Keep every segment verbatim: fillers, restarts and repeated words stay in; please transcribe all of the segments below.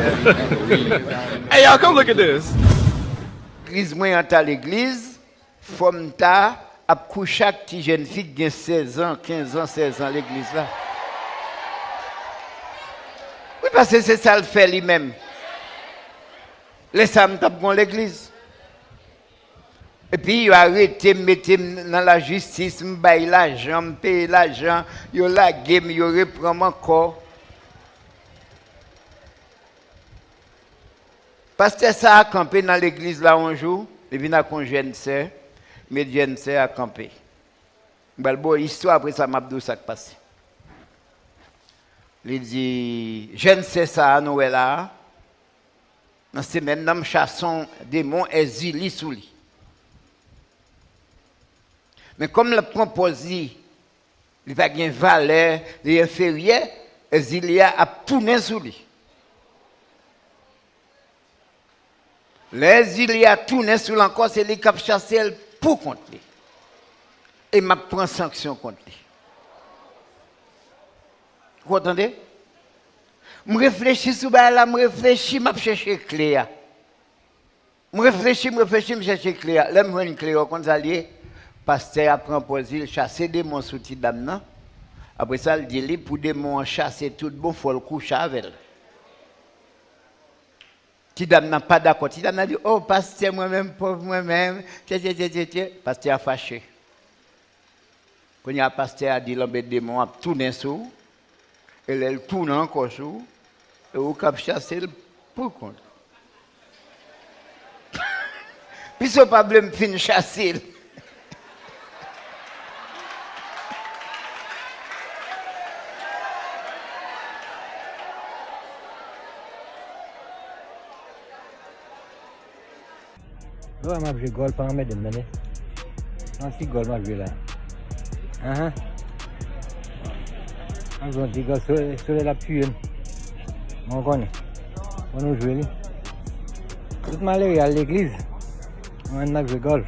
Hey, y'all, come look at this. Legliz mwen an ta legliz, fò m ta ap kouche ak ti jèn fi ki gen sèz an, kenz an, sèz an legliz la. Wi, paske se sa l fè li menm. Lè sa a, m t ap gen yon legliz. Epi yo arete m, mete m nan lajistis, m bay lajan, m peye lajan, yo lage m, yo repran m ankò. Pastè sa a kanpe nan legliz la yon jou, li vin ak yon jèn sè, met jèn sè a kanpe. M pral ba w istwa, apre sa m ap di w sa k pase. Li di, jèn sè sa a nou wè la a, nan semèn nan m chase yon demon Èzili sou li. Men kòm l ap pran pòz li, li pa gen valè, li enferyè, Èzili a ap tounen sou li. Lè Èzili a tounen sou l ankò, se li k ap chase l pou kont li. E m ap pran sanksyon kont li. Ou tande? M reflechi sou bagay la, m reflechi, m ap chèche kle a. M reflechi, m reflechi, m chèche kle a. Lè m jwenn kle a, ou konn sa l ye? Pastè a pran pòz li, l chase demon sou ti dam nan. Apre sa, l di li, pou demon an chase tout bon, fò l kouche avè l. Ti dam nan pa dakò. Ti dam nan di, o, pastè, mwen menm, pòv mwen menm, tye, tye, tye, tye, tye. Pastè a fache. Kounye a, pastè a di l, anben, demon ap tounen sou w. E lè l tounen ankò sou w, e ou k ap chase l pou kont ou. Piske w pa vle m fin chase l. Lè w wè m ap jwe gòl, pa anmède m, tande. Se yon ti gòl m ap jwe la. Ahan. M ap jwe yon ti gòl, sole-, solèy la ap tiye m. Mwen konnen. Fò nou jwe li. Tout malere al legliz. Mwen menm m ap jwe gòl.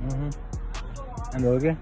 Mhm. Anben, oke.